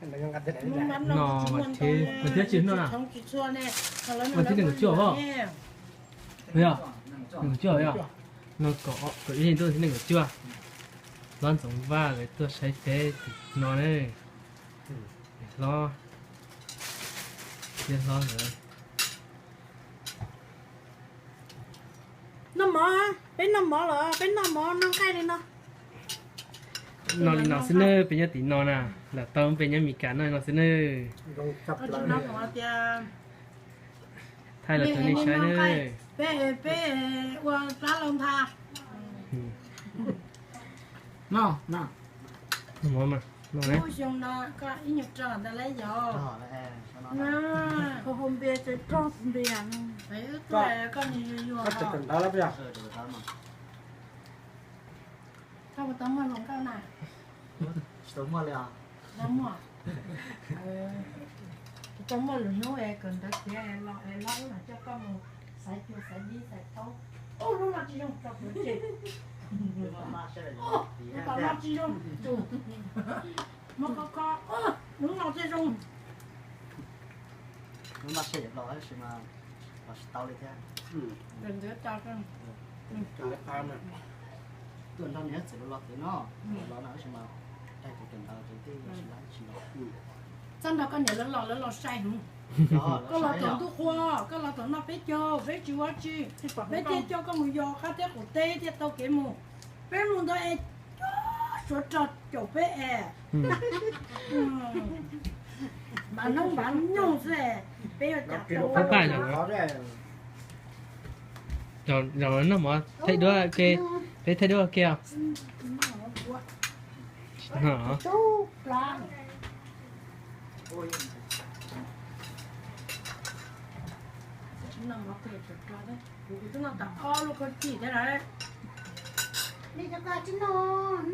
No mas thiab, mas thiab tsis hnub na. Mas thiab nees nkaum cuaj os. Yog, nees nkaum cuaj yog. No kom kom ib ntuj thiab nees nkaum cuaj. Hlob Ntxoov Vaj lawv tuaj saib peb tim no ne. Hlob thiab hlob lawv. Noj mov, peb noj mov los peb noj mov noj nqaij li no. No li no xwb nawb, peb nyob tim no na, lam tau peb nyob Mes Kas noj li no xwb nawb. Thaij los rau nej saib nawb. Peb, peb ua plab lau ntha. Noj, noj. Noj mov mas, noj ne. Lub xyoo no koj ib nyuag rog ntawd lawm yog. Ho hau npias ces rog npias no. Wb tuaj koj nws yuag yuag. Koj puas tau muaj hluas nkauj na? Tsis tau muaj li os. Tsis tau muaj. Tsis tau muaj lwm hnub es kawm ntawv tiav es los es hlob wb mam coj koj mus xaiv cuag xaiv dib xaiv taub. Ub, lub no tsis zoo tso plhuav tseg. Lub no tsis zoo. Muab kho kho, lub no thiaj zoo. Lub no seb los tab sis mas los tsis tau li thiab. Tuaj nrog niam txiv los los txwv no, los no tab sis mas daig tus kawm ntawv ces twb los tsis los. Txhob nrog koj niam lawv los, lawv los sai heev. Koj los thaum ntuj qhua, koj los thaum noj peb caug, peb tsis ua tsi, peb thiaj coj koj mus yos qab teb qaum teb thiaj tau kev mus. Peb mus ntawd es suav rog caum peb es. Npav hnub npav nyoog xwb, peb yuav cas tau. Zaum no mov thaij duab ke, peb thaij duab ke os. Kuv twb noj tas ob lub khaub cij thiab lawm. Nej cov koj tsis noj.